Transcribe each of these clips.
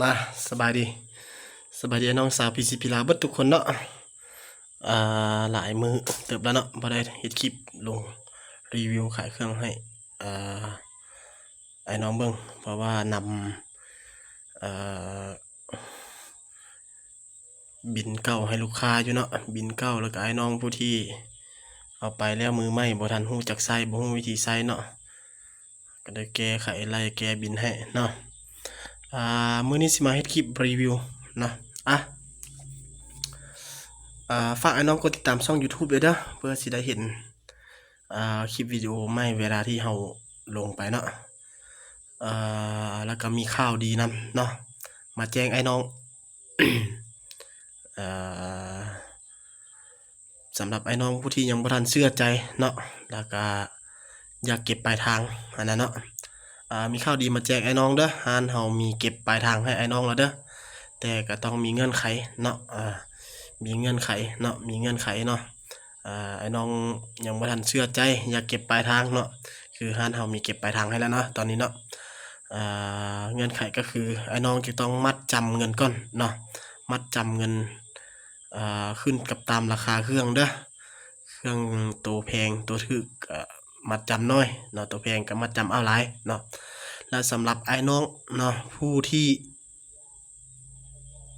ມາ ສະບາຍດີ ສະບາຍດີອ້າຍນ້ອງຊາວ ພີຊີ ລາວເບິດທຸກຄົນເນາະ. ອ່າ ຫຼາຍມື້ເຕີບແລ້ວເນາະ ບໍ່ໄດ້ເຮັດຄລິບລົງຣີວິວຂາຍເຄື່ອງໃຫ້ ອ່າ ອ້າຍນ້ອງເບິ່ງ ເພາະວ່ານຳ ເອີ ບິນເກົ່າໃຫ້ລູກຄ້າຢູ່ເນາະ ບິນເກົ່າ ແລ້ວກໍອ້າຍນ້ອງຜູ້ທີ່ເອົາໄປແລ້ວ ມືໃໝ່ ບໍ່ທັນຮູ້ຈັກໃຊ້ ບໍ່ຮູ້ວິທີໃຊ້ເນາະ ກໍໄດ້ແກ້ໄຂ ໄລ່ແກ້ບິນໃຫ້ເນາະ. ອ່າ ມື້ນີ້ຊິມາເຮັດຄລິບຣີວິວເນາະ. ອ່ະ ອ່າ ຝາກອ້າຍນ້ອງກົດຕິດຕາມຊ່ອງຢູທູບເດີ ເພື່ອຊິໄດ້ເຫັນ ອ່າ ຄລິບວິດີໂອໃໝ່ເວລາທີ່ເຮົາລົງໄປເນາະ. ເອີ ແລ້ວກໍມີຂ່າວດີນຳເນາະ ມາແຈ້ງອ້າຍນ້ອງ ເອີ ສຳລັບອ້າຍນ້ອງຜູ້ທີ່ຍັງບໍ່ທັນເຊື່ອໃຈເນາະ ແລ້ວກະຢາກເກັບປາຍທາງຫັ້ນນະເນາະ. ອ່າ ມີຂ່າວດີມາແຈ້ງອ້າຍນ້ອງເດີ ຮ້ານເຮົາມີເກັບປາຍທາງໃຫ້ອ້າຍນ້ອງແລ້ວເດີ ແຕ່ກໍຕ້ອງມີເງື່ອນໄຂເນາະ ອ່າ ມີເງື່ອນໄຂເນາະ ມີເງື່ອນໄຂເນາະ. ອ່າ ອ້າຍນ້ອງຍັງບໍ່ທັນເຊື່ອໃຈ ຢາກເກັບປາຍທາງເນາະ ຄືຮ້ານເຮົາມີເກັບປາຍທາງໃຫ້ແລ້ວເນາະ ຕອນນີ້ເນາະ. ອ່າ ເງື່ອນໄຂກໍຄືອ້າຍນ້ອງຈະຕ້ອງມັດຈຳເງິນກ່ອນເນາະ ມັດຈຳເງິນ ອ່າ ຂຶ້ນກັບຕາມລາຄາເຄື່ອງເດີ ເຄື່ອງໂຕແພງໂຕຖືກກໍມັດຈຳໜ້ອຍເນາະ ໂຕແພງກໍມັດຈຳເອົາຫຼາຍເນາະ. ແລ້ວສຳລັບອ້າຍນ້ອງເນາະ ຜູ້ທີ່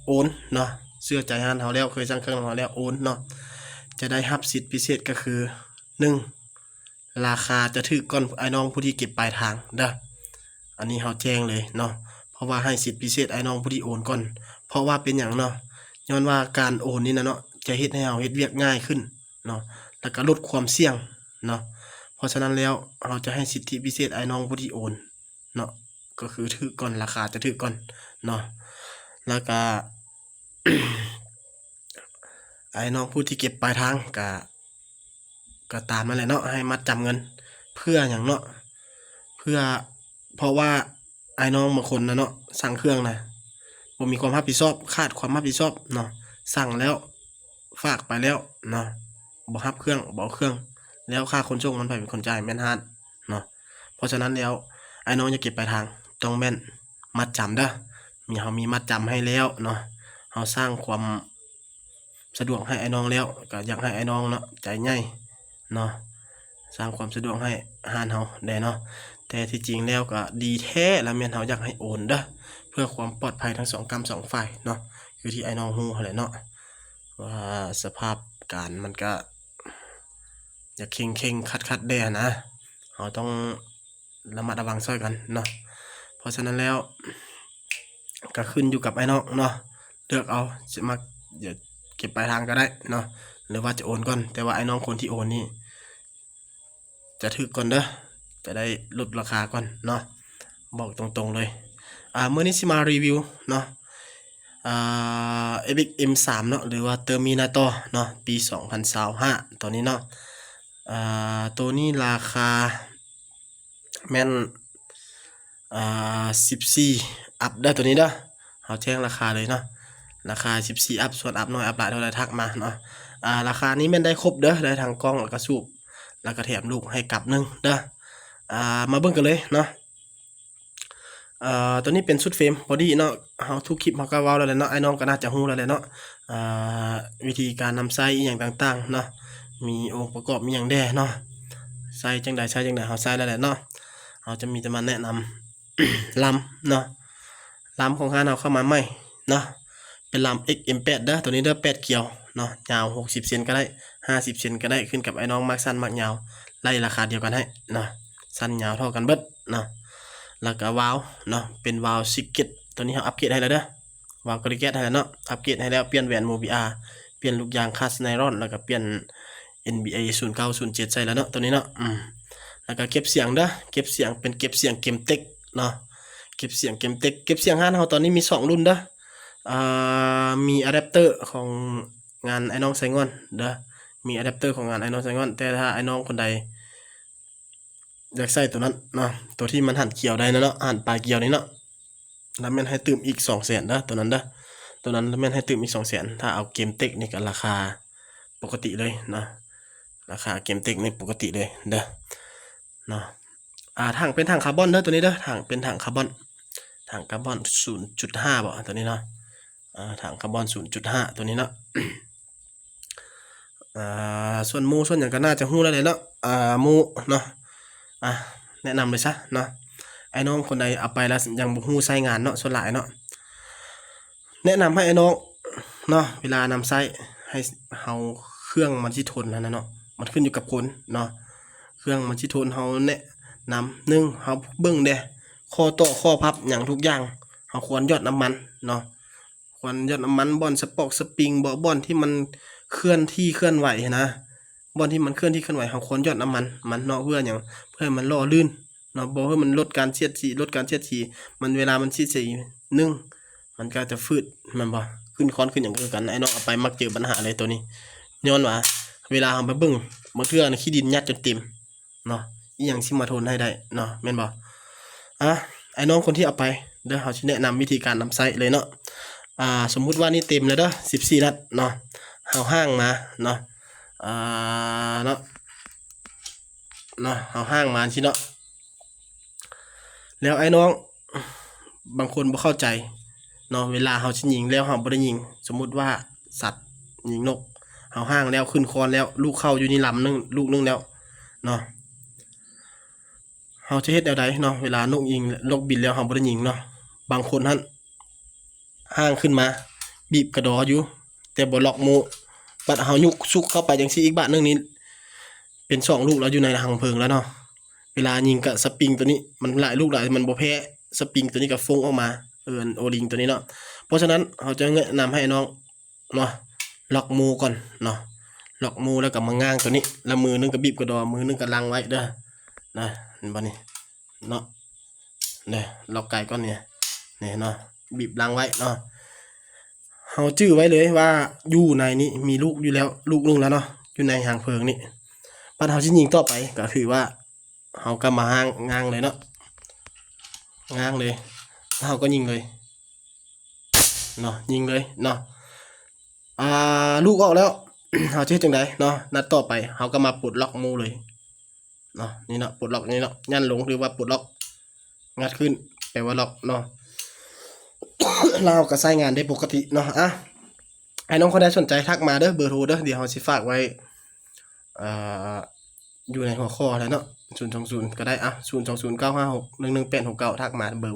ໂອນເນາະ ເຊື່ອໃຈຮ້ານເຮົາແລ້ວ ເຄີຍສັ່ງເຄື່ອງນຳເຮົາແລ້ວ ໂອນເນາະ ຈະໄດ້ຮັບສິດພິເສດກໍຄື ໜຶ່ງ ລາຄາຈະຖືກກ່ອນອ້າຍນ້ອງຜູ້ທີ່ເກັບປາຍທາງເດີ ອັນນີ້ເຮົາແຈ້ງເລີຍເນາະ ເພາະວ່າໃຫ້ສິດພິເສດອ້າຍນ້ອງຜູ້ທີ່ໂອນກ່ອນ. ເພາະວ່າເປັນຫຍັງເນາະ ຍ້ອນວ່າການໂອນນີ້ນະເນາະ ຈະເຮັດໃຫ້ເຮົາເຮັດວຽກງ່າຍຂຶ້ນເນາະ ແລ້ວກໍລົດຄວາມສ່ຽງເນາະ. ເພາະສະນັ້ນແລ້ວ ເຮົາຈະໃຫ້ສິດທິພິເສດອ້າຍນ້ອງຜູ້ທີ່ໂອນ ເນາະ ກໍຄືຖືກກ່ອນ ລາຄາຈະຖືກກ່ອນເນາະ. ແລ້ວກະ ອ້າຍນ້ອງຜູ້ທີ່ເກັບປາຍທາງກະ ກະຕາມນັ້ນແຫຼະເນາະ ໃຫ້ມັດຈຳເງິນ ເພື່ອຫຍັງເນາະ ເພື່ອ ເພາະວ່າອ້າຍນ້ອງບາງຄົນນະເນາະ ສັ່ງເຄື່ອງນະ ບໍ່ມີຄວາມຮັບຜິດຊອບ ຂາດຄວາມຮັບຜິດຊອບເນາະ ສັ່ງແລ້ວ ຝາກໄປແລ້ວເນາະ ບໍ່ຮັບເຄື່ອງ ບໍ່ເອົາເຄື່ອງ ແລ້ວຄ່າຂົນສົ່ງມັນໃຜເປັນຄົນຈ່າຍ? ແມ່ນຮ້ານເນາະ. ເພາະສະນັ້ນແລ້ວ ອ້າຍນ້ອງຢາກເກັບປາຍທາງ ຕ້ອງແມ່ນມັດຈຳເດີ ມີ ເຮົາມີມັດຈຳໃຫ້ແລ້ວເນາະ ເຮົາສ້າງຄວາມສະດວກໃຫ້ອ້າຍນ້ອງແລ້ວ ກໍຢາກໃຫ້ອ້າຍນ້ອງເນາະ ໃຈໃຫຍ່ເນາະ ສ້າງຄວາມສະດວກໃຫ້ຮ້ານເຮົາແດ່ເນາະ. ແຕ່ທີ່ຈິງແລ້ວກໍດີແທ້ລະແມ່ນເຮົາຢາກໃຫ້ໂອນເດີ ເພື່ອຄວາມປອດໄພທັງສອງກ້ຳສອງຝ່າຍເນາະ ຄືທີ່ອ້າຍນ້ອງຮູ້ຫັ້ນແຫຼະເນາະ ວ່າສະພາບການມັນກະຢາກເຄັ່ງໆ ຄັດໆ ແດ່ຫັ້ນນະ ເຮົາຕ້ອງລະມັດລະວັງຊ່ອຍກັນເນາະ. ເພາະສະນັ້ນແລ້ວ ກໍຂຶ້ນຢູ່ກັບອ້າຍນ້ອງເນາະ ເລືອກເອົາ ຊິມັກ ຢາກເກັບປາຍທາງກໍໄດ້ເນາະ ຫຼືວ່າຈະໂອນກ່ອນ ແຕ່ວ່າອ້າຍນ້ອງຄົນທີ່ໂອນນີ້ ຈະຖືກກ່ອນເດີ ຈະໄດ້ຫຼຸດລາຄາກ່ອນເນາະ ບອກຕົງໆ ເລີຍ. ອ່າ ມື້ນີ້ຊິມາຣີວິວເນາະ ອ່າ ເອັຟເອັກເອັມສາມເນາະ ຫຼືວ່າເຕີມີນາຕໍເນາະ ປີສອງພັນຊາວຫ້າ ໂຕນີ້ເນາະ. ອ່າ ໂຕນີ້ລາຄາແມ່ນ ອ່າ ສິບສີ່ອັບເດີ ໂຕນີ້ເດີ ເຮົາແຈ້ງລາຄາເລີຍເນາະ ລາຄາສິບສີ່ອັບ ສ່ວນອັບໜ້ອຍອັບຫຼາຍເທົ່າໃດທັກມາເນາະ. ອ່າ ລາຄານີ້ແມ່ນໄດ້ຄົບເດີ ໄດ້ທັງກ້ອງ ແລ້ວກະສູບ ແລ້ວກະແຖມລູກໃຫ້ກັບໜຶ່ງເດີ. ອ່າ ມາເບິ່ງກັນເລີຍເນາະ. ເອີ ໂຕນີ້ເປັນຊຸດເຟຣມບອດີ້ເນາະ ເຮົາທຸກຄລິບເຮົາກໍເວົ້າແລ້ວແຫຼະເນາະ ອ້າຍນ້ອງກໍໜ້າຈະຮູ້ແລ້ວແຫຼະເນາະ ເອີ ວິທີການນຳໃຊ້ອີ່ຫຍັງຕ່າງໆເນາະ ມີອົງປະກອບມີຫຍັງແດ່ເນາະ ໃຊ້ຈັ່ງໃດ ໃຊ້ຈັ່ງໃດ ເຮົາໃຊ້ແລ້ວແຫຼະເນາະ. ເຮົາຈະມີແຕ່ມາແນະນຳລຳເນາະ ລຳຂອງຮ້ານເຮົາເຂົ້າມາໃໝ່ເນາະ ເປັນລຳເອັກເອັມແປດເດີ ໂຕນີ້ເດີ ແປດກຽວເນາະ ຍາວຫົກສິບເຊັນກໍໄດ້ ຫ້າສິບເຊັນກໍໄດ້ ຂຶ້ນກັບອ້າຍນ້ອງມັກສັ້ນມັກຍາວ ໄລ່ລາຄາດຽວກັນໃຫ້ເນາະ ສັ້ນຍາວເທົ່າກັນເບິດເນາະ. ແລ້ວກະວາວເນາະ ເປັນວາວຊິກເກັດ ໂຕນີ້ເຮົາອັບເກຣດໃຫ້ແລ້ວເດີ ວາວກຣີແກັດໃຫ້ແລ້ວເນາະ ອັບເກຣດໃຫ້ແລ້ວ ປ່ຽນແຫວນໂມບີອາ ປ່ຽນລູກຢາງຄາສໄນລອນ ແລ້ວກະປ່ຽນເອັນບີເອສູນເກົ້າສູນເຈັດໃສ່ແລ້ວເນາະ ໂຕນີ້ເນາະ. ອືມ ແລ້ວກະເກັບສຽງເດີ ເກັບສຽງເປັນເກັບສຽງເກມເຕັກເນາະ ເກັບສຽງເກມເຕັກ ເກັບສຽງຮ້ານເຮົາຕອນນີ້ມີສອງລຸ້ນເດີ ອ່າ ມີອາແດັບເຕີຂອງງານອ້າຍນ້ອງໄຊງ່ອນເດີ ມີອາແດັບເຕີຂອງງານອ້າຍນ້ອງໄຊງ່ອນ ແຕ່ຖ້າອ້າຍນ້ອງຄົນໃດ ຢາກໃຊ້ໂຕນັ້ນເນາະ ໂຕທີ່ມັນຫັນກຽວໄດ້ນະເນາະ ຫັນປາຍກຽວນີ້ເນາະ ລະແມ່ນໃຫ້ຕື່ມອີກສອງແສນເດີ ໂຕນັ້ນເດີ ໂຕນັ້ນລະແມ່ນໃຫ້ຕື່ມອີກສອງແສນ. ຖ້າເອົາເກມເຕັກນີ້ກະລາຄາປົກກະຕິເລີຍເນາະ ລາຄາເກມເຕັກນີ້ປົກກະຕິເລີຍເດີເນາະ. ອ່າ ຖັງເປັນຖັງຄາບອນເດີ ໂຕນີ້ເດີ ຖັງເປັນຖັງຄາບອນ ຖັງກາບອນສູນຈຸດຫ້າເບາະ ໂຕນີ້ເນາະ ອ່າ ຖັງກາບອນສູນຈຸດຫ້າ ໂຕນີ້ເນາະ. ອ່າ ສ່ວນໝູ່ສ່ວນຫຍັງກໍໜ້າຈະຮູ້ແລ້ວແຫຼະເນາະ ອ່າ ໝູ່ເນາະ ອ່າ ແນະນຳເລີຍຊະເນາະ. ອ້າຍນ້ອງຄົນໃດເອົາໄປແລ້ວຍັງບໍ່ຮູ້ໃຊ້ງານເນາະ ສ່ວນຫຼາຍເນາະ ແນະນຳໃຫ້ອ້າຍນ້ອງເນາະ ເວລານຳໃຊ້ ໃຫ້ເຮົາ ເຄື່ອງມັນຊິທົນຫັ້ນນະເນາະ ມັນຂຶ້ນຢູ່ກັບຄົນເນາະ ເຄື່ອງມັນຊິທົນ. ເຮົາແນະນຳ ໜຶ່ງ ເຮົາເບິ່ງແດ່ ຂໍ້ຕໍ່ ຂໍ້ພັບ ຫຍັງທຸກຢ່າງ ເຮົາຄວນຢອດນ້ຳມັນເນາະ ຄວນຢອດນ້ຳມັນ ບ່ອນສະປອກສະປຣິງເບາະ ບ່ອນທີ່ມັນເຄື່ອນທີ່ເຄື່ອນໄຫວຫັ້ນນະ ບ່ອນທີ່ມັນເຄື່ອນທີ່ເຄື່ອນໄຫວ ເຮົາຄວນຢອດນ້ຳມັນມັນເນາະ. ເພື່ອຫຍັງ? ເພື່ອໃຫ້ມັນຫຼໍ່ລື່ນເນາະ ບໍ່ໃຫ້ມັນ ລົດການສຽດສີ ລົດການສຽດສີ ມັນ ເວລາມັນສຽດສີ ໜຶ່ງ ມັນກໍຈະຝືດແມ່ນບໍ່? ຂຶ້ນຄອນຂຶ້ນຫຍັງກໍຄືກັນ ອ້າຍນ້ອງເອົາໄປມັກເຈີບັນຫາເລີຍໂຕນີ້ ຍ້ອນວ່າເວລາເຮົາໄປເບິ່ງ ບາງເທື່ອຂີ້ດິນຍັດຈົນເຕັມ ເນາະ ອີ່ຫຍັງຊິມາທົນໃຫ້ໄດ້ເນາະ ແມ່ນບໍ່? ອ່ະ ອ້າຍນ້ອງຄົນທີ່ເອົາໄປເດີ ເຮົາຊິແນະນຳວິທີການນຳໃຊ້ເລີຍເນາະ. ອ່າ ສົມມຸດວ່ານີ້ເຕັມແລ້ວເດີ ສິບສີ່ນັດເນາະ ເຮົາຫາງມາເນາະ ອ່າ ເນາະ ເນາະ ເຮົາຫາງມາຈັ່ງຊີ້ເນາະ. ແລ້ວອ້າຍນ້ອງບາງຄົນບໍ່ເຂົ້າໃຈເນາະ ເວລາເຮົາຊິຍິງແລ້ວເຮົາບໍ່ໄດ້ຍິງ ສົມມຸດວ່າສັດ ຍິງນົກ ເຮົາຫາງແລ້ວ ຂຶ້ນຄອນແລ້ວ ລູກເຂົ້າຢູ່ໃນລຳໜຶ່ງ ລູກໜຶ່ງແລ້ວເນາະ ເຮົາຈະເຮັດແນວໃດເນາະ? ເວລານົກຍິງ ນົກບິນແລ້ວເຮົາບໍ່ໄດ້ຍິງເນາະ ບາງຄົນຫັ້ນຫາງຂຶ້ນມາ ບີບກະດໍຢູ່ ແຕ່ບໍ່ລັອກໝູ່ ບັດເຮົາຍຸກຊຸກເຂົ້າໄປຈັ່ງຊີ້ອີກບາດໜຶ່ງນີ້ ເປັນສອງລູກແລ້ວ ຢູ່ໃນຮັງເພີງແລ້ວເນາະ. ເວລາຍິງກະສະປຣິງໂຕນີ້ ມັນຫຼາຍລູກຫຼາຍ ມັນບໍ່ແພ້ ສະປຣິງໂຕນີ້ກະຟົ້ງອອກມາ ເອີ ອັນໂອລິງໂຕນີ້ເນາະ. ເພາະສະນັ້ນ ເຮົາຈະແນະນຳໃຫ້ນ້ອງເນາະ ລັອກໝູ່ກ່ອນເນາະ ລັອກໝູ່ແລ້ວກໍມາຫງ່າງໂຕນີ້ ແລ້ວມືໜຶ່ງກໍບີບກະດໍ ມືໜຶ່ງກໍລັງໄວ້ເດີ ນະ ເຫັນບໍ່ນີ້ເນາະ ເດີ ລັອກໄກກ່ອນນີ້ ນີ້ເນາະ ບີບລັງໄວ້ເນາະ. ເຮົາຈື່ໄວ້ເລີຍວ່າຢູ່ໃນນີ້ມີລູກຢູ່ແລ້ວ ລູກໜຶ່ງແລ້ວເນາະ ຢູ່ໃນຮັງເພີງນີ້. ບັດເຮົາຊິຍິງຕໍ່ໄປ ກໍຄືວ່າ ເຮົາກໍມາຫ່າງ ຫງ່າງເລີຍເນາະ ຫງ່າງເລີຍ ແລ້ວເຮົາກໍຍິງເລີຍເນາະ ຍິງເລີຍເນາະ. ອ່າ ລູກອອກແລ້ວ ເຮົາຈະເຮັດຈັ່ງໃດເນາະ? ນັດຕໍ່ໄປເຮົາກໍມາປົດລັອກໝູ່ເລີຍເນາະ ນີ້ເນາະ ປົດລັອກນີ້ເນາະ ຍັນລົງ ຫຼືວ່າປົດລັອກ ງັດຂຶ້ນ ແປວ່າລັອກເນາະ ແລ້ວເຮົາກໍໃຊ້ງານໄດ້ປົກກະຕິເນາະ. ອ່ະ ອ້າຍນ້ອງຄົນໃດສົນໃຈທັກມາເດີ ເບີໂທເດີ ດຽວເຮົາຊິຝາກໄວ້ ເອີ ຢູ່ໃນຫົວຂໍ້ຫັ້ນແຫຼະເນາະ ສູນສອງສູນກໍໄດ້ ອ່ະ ສູນສອງສູນ ເກົ້າຫ້າຫົກ ໜຶ່ງໜຶ່ງແປດຫົກເກົ້າ ທັກມາເບີ